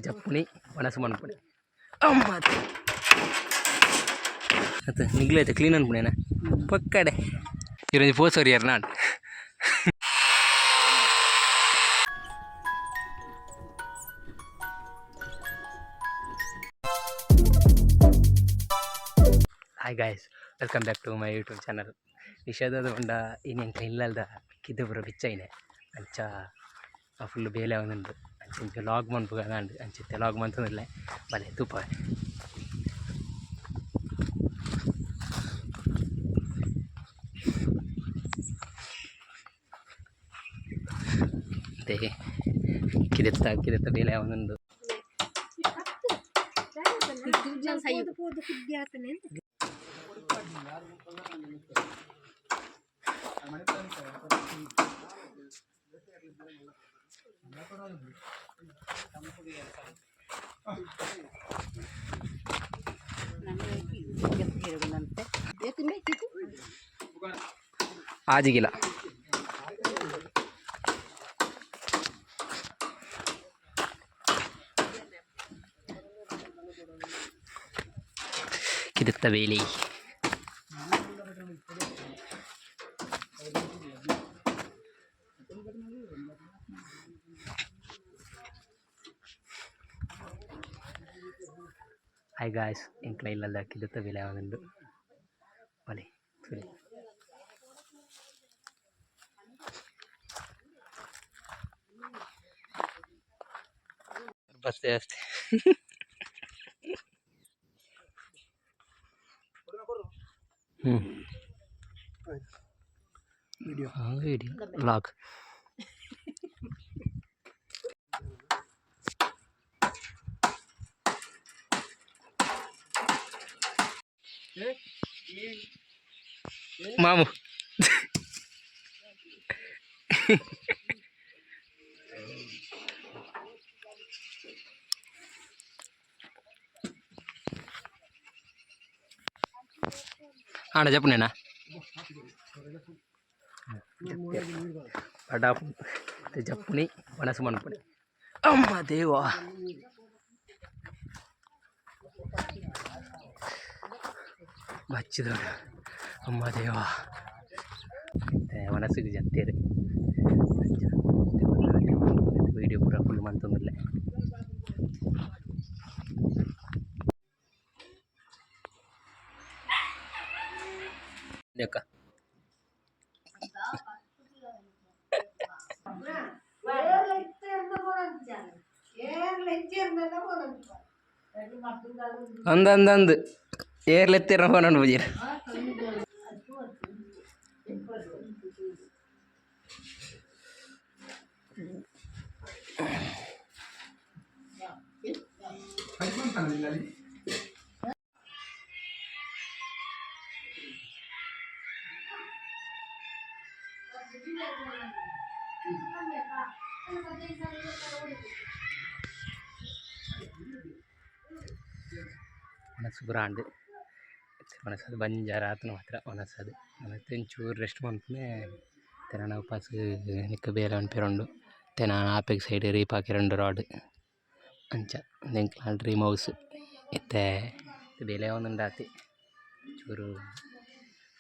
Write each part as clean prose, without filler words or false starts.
ಜಪ್ಪುನಿ ವನಸು ಮನ್ಪುನಿ ಅಮ್ಮ. ಅತ್ತ ನಿಗ್ಲೈತೆ ಕ್ಲೀನ್ ಅನ್ಪುನೇನ ಪಕ್ಕಡೆ ಇರೊಂಜಿ ಪೋಸೋರಿಯರ್ ನಾನ್. Hi guys, welcome back to my YouTube channel. ವಿಷಯದ ಉಂಡ ಇನಿ ಎಂಕ ಇಲ್ಲಲ್ದ ಕಿದಪುರ ಬಿಚ್ಚೈನೆ. ಅಂಚ ಫುಲ್ ಬೇಲೆ ಆವೊಂದುಂಡು. ಅಂಚ ಇಂಚ ಲಾಗ್ ಮನ್ಪುಗ ಅಂಡ್ ಅಂಚ ಇತ್ತೆ ಲಾಗ್ ಮಂತೊಂದುಲ್ಲೆ. ಬಲೆ ತೂಪ. ಇತ್ತೆ ಕಿದೆತ್ತ ಕಿದೆತ್ತ ಬೇಲೆ ಆವೊಂದುಂಡು. ಆಜಿಗಿಲ್ಲ. ಕಿದೆತ್ತ ಬೇಲೆ. ಹಾಯ್ ಗಾಯ್ಸ್, ಎಂಕ್ಲ ಇಲ್ಲದ ಕಿದೆತ್ತ ಬೇಲೆ ಆವೊಂದುಂಡು. ಬಲೆ ತೂಲೆ. ಬಸ್ ಜಾಸ್ತಿ. ಹ್ಞೂ. ವಿಡಿಯೋ. Video log. ಮಾಮು, ಆಂಡ ಜಪ್ಪುನೇನಾ ಪಡಾಪು ಜಪ್ಪುನಿ ವನಸು ಮನ್ಪುನಿ. ಅಮ್ಮ ದೇವಾ. ಬಚ್ಚಿದ ಅಮ್ಮ ದೇವಾ. ವನಸುಗು ಜತ್ತೇರು. ವೀಡಿಯೋ ಪೂರ ಫುಲ್ ಮಂತೊಂದುಲ್ಲೆ. ಅಕ್ಕ. ಅಂದ ಅಂದ ಅಂದ್ ಏರ್ಲ ಎತ್ತೀರ ಫೋನ್ ಪೂಜೀರ್. ವನಸ್ ಪೂರ ಆಂಡ್. ವನಸ್ ಅದು ಬಂಜಾರ ಆತುನ ಮಾತ್ರ. ವನಸ್ ಅದು ವನಸ್ ಒಂಚೂರು ರೆಸ್ಟ್ ಮನ್ಪುನೆ. ಇತ್ತೆ ನನ ಉಪಾಸ್ ನಿಕ್ಕ್ ಬೇಲೆ ಮನ್ಪೆರೆ ಉಂಡು. ಇತ್ತೆ ನನ ಆಪೆಗ್ ಸೈಡ್ ರೀಪ್ ಹಾಕೆರೆ ಉಂಡು ರಾಡ್. ಅಂಚ ಉಂದು ಎಂಕ್ಲ್ನ ಡ್ರೀಮ್ ಹೌಸ್. ಇತ್ತೆ ಬೇಲೆ ಆವೊಂದುಂಡು ಆತೆ. ಚೂರು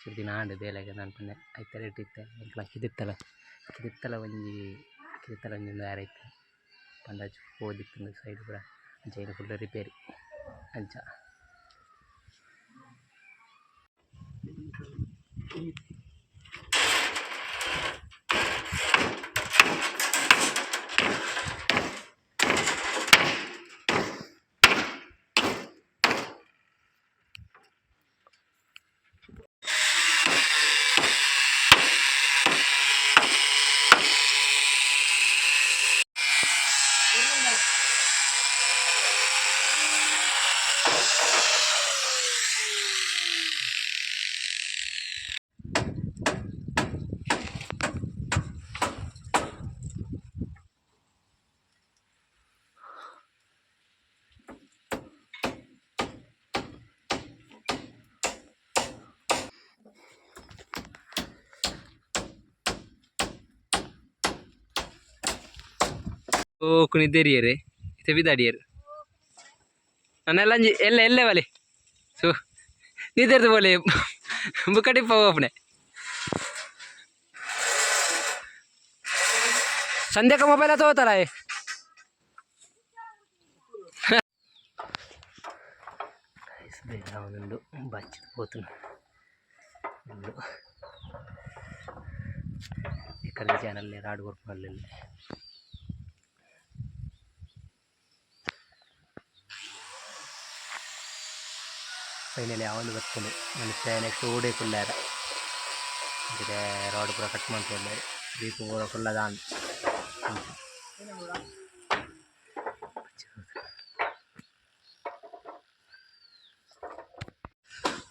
ಚೂರು ದಿನ ಆಂಡ್ ಬೇಲೆಗ್ ದಾನ್ಪಂಡೆ ಐತ ರೇಟ್. ಇತ್ತೆ ಎಂಕ್ಲ ಕಿದೆತ್ತಲ ಕಿದೆತ್ತಲ ಒಂಜಿ ಕಿದೆತ್ತಲ ಒಂಜಿ ಉಂದು ಆರೆ ಇತ್ತೆ ಪಂಡ ಪೋದಿತ್ತುಂಡು ಸೈಡ್ ಪೂರ. ಅಂಚ ಐನ್ ಫುಲ್ ರಿಪೇರಿ ಅಂಚ. ಓ ಕುಣಿದೇರಿಯರೆ. ಇತ್ತೆ ಬಿದಾಡಿಯರು ನನ್ನೆಲ್ಲಂಜಿ ಎಲ್ಲ ಎಲ್ಲೇ ಬಲೆ ಸೊ ನೀತೆರ್ದು ಬೋಲೆ ಬುಕ್ಕಟಿಪ್ಪ ಓಪನೆ ಸಂಧ್ಯಾಕ ಮೊಬೈಲ್ ತಗೋತಾರ. ಬೇರೆ ಬಚ್ಚಿದ ಪೋತುಂಡು ಉಂಡು. ఇక్కడ ఛానల్ రాడు కొట్టుకోవాలి. ಫೈನಲಿ ಯಾವೊಂದು ಬರ್ತದೆ ಮನುಷ್ಯ ನೆಕ್ಸ್ಟ್ ಓಡೆ ಕುಲ್ಲಾರ ಇದೆ ರೋಡ್ ಪೂರ ಕಟ್ ಮಾಡ್ತಾರೆ ದೀಪ ಪೂರ ಕುಲ್ಲದ.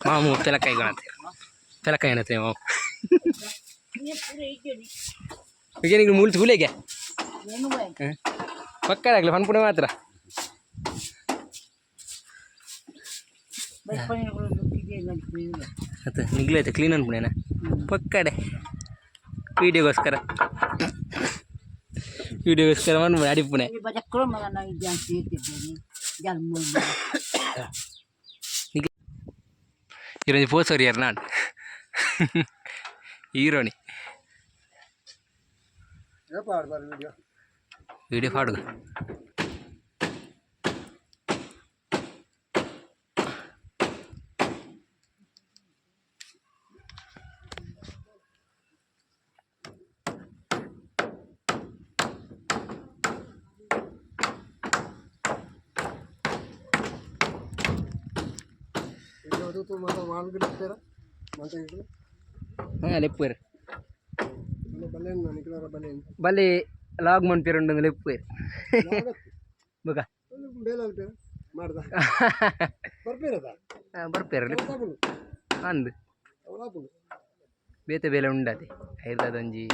ಮಾಮು ಪೆಲಕಾಯಿ ಗಣತೆ ಪೆಲಕಾಯಿ ಏನತ್ತೆ ಮಾವು. ಈಗ ಮೂಲು ತೂಲೆಗೆ ಪಕ್ಕದಾಗಲಿ ಪನ್ಪುಣೆ ಮಾತ್ರ. ಅದು ನಿಗ್ಲೈತೆ ಕ್ಲೀನ್ ಅನ್ಪುಣೇನ ಪಕ್ಕಡೆ ವೀಡಿಯೋಗೋಸ್ಕರ ವೀಡಿಯೋಗೋಸ್ಕರ ಮನ್ಪುಣೆ ಅಡಿಪುಣೆ. ఈరోజు పోసోరియర్ నాడు హీరోని వీడియో పాడు. ಹಾಂ ಲೆಪ್ಪುವೆರ್ ಬಲೆ ಲಾಗ್ ಮನ್ಪಿರುಂಡು ಲೆಪ್ಪುವೆರ್ ಬೊಕ ಬರ್ಪೇರ ಅಂದ್ ಬೇತೆ ಬೇಲೆ ಉಂಡತೆ ಐರ್ದದೊಂಜಿ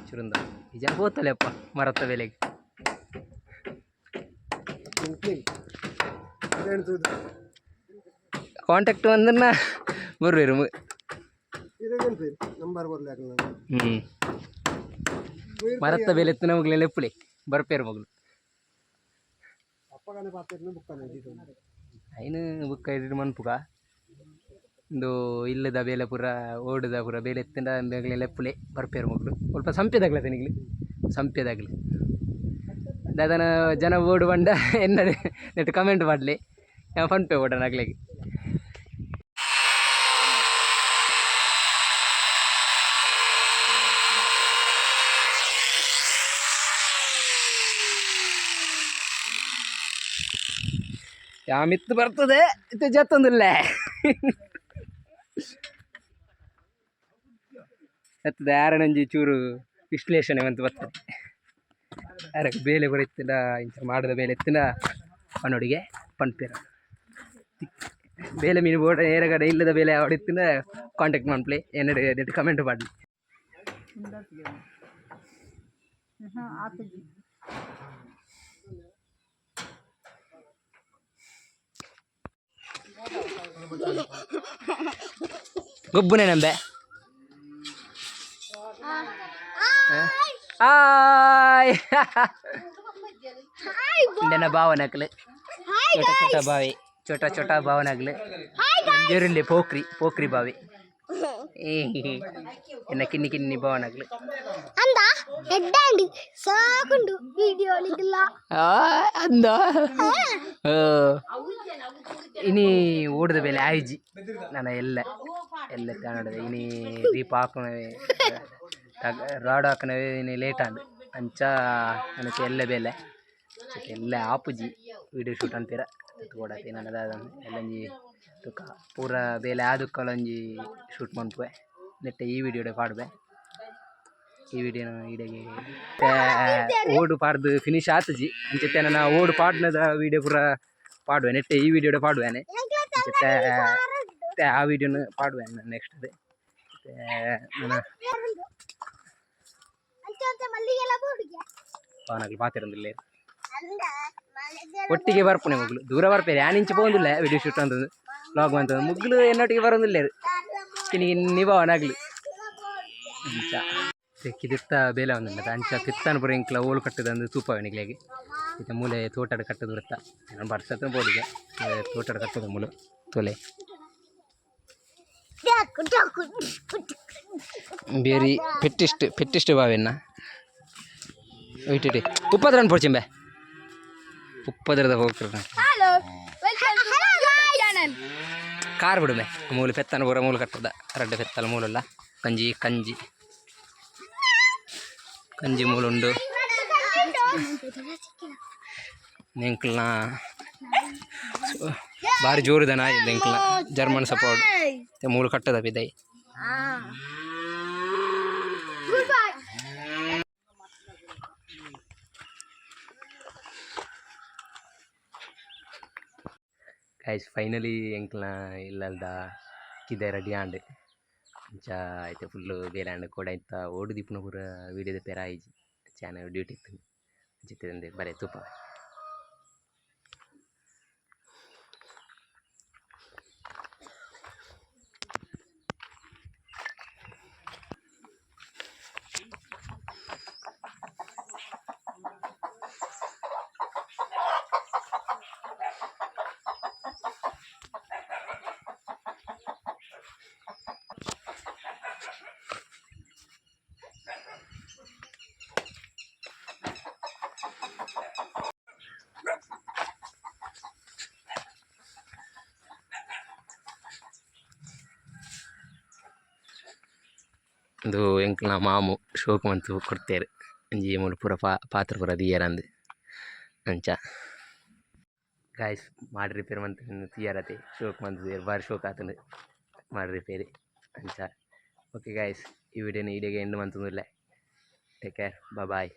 ಚುರುಂದ ಈ ಜನ ಪೋತಲೆ ಅಪ್ಪ ಮರತ್ತ ಬೆಲೆಗೆ. ಕಾಂಟ್ಯಾಕ್ಟ್ ಬಂದನ್ನ ಬರ್ವೇರು. ಹ್ಞೂ ಮರತ್ತ ಬೆಲೆ ಎತ್ತಿನ ಮಗ್ಲೆಲ್ಲ ಲೆಪ್ಪುಲೆ ಬರ್ಪೇರು ಮಗಳು. ಐನು ಬುಕ್ಕ ಇಟ್ಟು ಮನ್ಪುಗ ಇಂದು ಇಲ್ಲದ ಬೇಲೆ ಪೂರ ಓಡುದ ಪೂರ ಬೇಲೆ ಎತ್ತಿಂಡ ಬೇಗಲೆ ಲೆಪ್ಪುಲೆ ಬರ್ಪೇರು ಮಗಳು. ಸ್ವಲ್ಪ ಸಂಪೆದಾಗ್ಲತ್ತೆ ನಿಗ್ಲಿ ಸಂಪೆದಾಗ್ಲಿ ದಾದನ ಜನ ಓಡು ಬಂಡ ಎನ್ನಡೆ ನೆಟ್ ಕಮೆಂಟ್ ಮಾಡಲಿ ಫನ್ ಪೇ ಓಡೋಣ ಅಗ್ಲಿಗೆ. ಮಿತ್ತು ಬರ್ತದೆ ಇತ್ತೆ ಜತ್ತೊಂದಿಲ್ಲ ಎತ್ತದ ಯಾರನಂಜಿ ಚೂರು ವಿಶ್ಲೇಷಣೆ ಅಂತ ಬರ್ತದೆ. ಯಾರಕ್ಕೆ ಬೇಲೆ ಬರೀತಿಲ್ಲ ಇಂಚ ಮಾಡದ ಬೇಲೆ ಎತ್ತಿನ ಪನ್ನೊಡಿಗೆ ಪನ್ಪೇರ ಬೇಲೆ ಮೀನು ಬೋಡ ನೇರಗಡೆ ಇಲ್ಲದ ಬೇಲೆ ಅವಡಿತ್ತಿನ ಕಾಂಟ್ಯಾಕ್ಟ್ ಮನ್ಪ್ಲೆ ಎನ್ನಡೆ ಕಮೆಂಟ್ ಮಾಡಲಿ. ಗೊಬ್ಬುನೆ ನಂಬೆ. ಹಾಯ್ ಇಂದನ ಭಾವನಕ್ಲು ಚೋಟ ಚೋಟ ಬಾವಿ ಚೋಟ ಚೋಟ ಭಾವನಾಗ್ಲು ಜೇರುಂಡೆ ಪೋಕ್ರಿ ಪೋಕ್ರಿ ಬಾವಿ ಎನ್ನ ಕಿನ್ನಿ ಕಿನ್ನಿ ಭಾವನಾಗ್ಲು. ಅಂದ ಎಡ್ಡಾಂಡ್ ಸಾಕುಂಡು ವಿಡಿಯೋ ನಿಗಲ. ಅಂದ ಇನಿ ಓಡದ ಬೇಲೆ ಆಯ್ಜಿ ನನ್ನ ಎಲ್ಲ ಎಲ್ಲ ಕಾಣೋದು. ಇನಿ ದೀಪ ಹಾಕುನವೆ ರಾಡ್ ಹಾಕನವೆ ಇನಿ ಲೇಟ್ ಆಂಡ್ ಅಂಚ ನನಗೆ ಎಲ್ಲ ಬೇಲೆ ಎಲ್ಲ ಆಪುಜಿ ವಿಡಿಯೋ ಶೂಟ್ ಅಂತೀರ ತೂಡತ್ತೆ ನನದ ಎಲ್ಲಂಜಿ ತುಕ ಪೂರ ಬೇಲೆ ಆದುಕ್ಕಲೊಂಜಿ ಶೂಟ್ ಮನ್ಪುವೆ ನೆಟ್ಟೆ ಈ ವಿಡಿಯೋಡೆ ಪಾಡ್ವೆ. ಈ ವಿಡಿಯೋನ ಇಡೆಗೆ ಓಡು ಪಾಡ್ದು ಫಿನಿಶ್ ಆತಜಿ ಅಂಚತೆ ನನ್ನ ಓಡು ಪಾಡ್ನದ ವಿಡಿಯೋ ಪೂರ ಪಾಡುವೆ ನೆಟ್ಟೆ ಈ ವಿಡಿಯೋಡೆ ಪಾಡುವೇನೆ. ಅಂಚತೆ ಆ ವಿಡಿಯೋನ ಪಾಡುವೆ ನೆಕ್ಸ್ಟ್ ಅದೇ ನನ್ನ ಅವನಾಗ್ಲಿ ಪಾತಿರಂದಿಲ್ಲ ಒಟ್ಟಿಗೆ ಬರ್ಪುಣೆ ಮಗ್ಲು ದೂರ ಬರ್ಪೇರೆ ಯಾನ್ ಇಂಚ ಪೋಂದಿಲ್ಲ ವಿಡಿಯೋ ಶೂಟ್ ಅಂತಂದು ಲಾಗ್ ಅಂತಂದು ಮುಗ್ಲು ಎನ್ನೊಟ್ಟಿಗೆ ಬರೋದಿಲ್ಲ ಕಿನಿ ಕಿನ್ನಿ ಭಾವನಾಗ್ಲಿ. ಅಂಚ ಕಿದೆತ್ತ ಬೇಲೆ ಒಂದುಂಡು ಅಂಚ ಪೆತ್ತನ ಪೂರ ಎಂಕ್ಲ ಓಲು ಕಟ್ಟುದಂದು ತೂಪವೆ ನಿಕ್ಲೆಗ್. ಇತ್ತೆ ಮೂಲೆ ತೋಟಡ್ ಕಟ್ಟುದು ವೃತ್ತ ಬರ್ಸತ್ನ ಬೋಡಿಗೆ ತೋಟಡ್ ಕಟ್ಟುದು ಮೂಲು ತೋಲೆ. ಬೇರಿ ಪೆಟ್ಟಿಸ್ಟ್ ಪೆಟ್ಟಿಸ್ಟ್ ಬಾವೆನ್ನ ಇಟ್ಟಿಟಿ ಉಪ್ಪದ್ರನ್ ಪೋಡ್ಚಿಂಬೆ ಉಪ್ಪದ್ರದ ಹೋಗ್ತಿರ. Hello, welcome to channel. Car ಬಿಡುಮೆ ಮೂಲು ಪೆತ್ತನ ಪೂರ ಮೂಲು ಕಟ್ಟದ ರಡ್ಡೆ ಪೆತ್ತಲ ಮೂಲಲ್ಲ ಕಂಜಿ ಕಂಜಿ ಕಂಜಿ ಮೂಲುಂಡು. ಎಂಕ್ಲ್ನ ಬಾರಿ ಜೋರುದ ನಾಯಿ ಎಂಕ್ಲ್ನ ಜರ್ಮನ್ ಸಪೋರ್ಟ್ ಮೂಲು ಕಟ್ಟದ ಬಿದೈ. Good bye. Guys, finally ಎಂಕ್ಲ್ನ ಇಲ್ಲಲ್ದ ಕಿದೆ ರೆಡಿ ಆಂಡ್. ಅಂಚ ಇತ್ತೆ ಫುಲ್ಲು ಬೇಲೆ ಆಂಡ್ ಕೋಡೆ ಇತ್ತ ಓಡು ದೀಪುನ ಪೂರ ವೀಡಿಯೋದ ಪೇರ ಆಯಿಜಿ ಚಾನಲ್ ಡ್ಯೂಟಿ ಇತ್ತು ಅಂಚಿತ್ತೆ ಬರೆ ತೂಪ. ಉಂದು ಎಂಕ್ಲ್ನ ಮಾಮು ಶೋಕು ಮಂತ್ ಕೊರ್ತೆರ್ ಒಂಜಿ ಮೂಲು ಪೂರ ಪಾತ್ರ ಪೂರ ದೀಯೆರಂದ್. ಅಂಚ ಗಾಯ್ಸ್, ಮಾಡ್ ರಿಪೇರ್ ಮಂತ್ ತೂಯರತೆ ಶೋಕು ಮಂತ್ ಬಾರಿ ಶೋಕು ಆತುಂಡು ಮಾಡ್ ರಿಪೇರಿ. ಅಂಚ ಓಕೆ ಗಾಯ್ಸ್, ಈ ವಿಡಿಯೋನ ಇಡೆಗ್ ಎಂಡ್ ಮಂತೊಂದುಲ್ಲೆ. Take care, bye.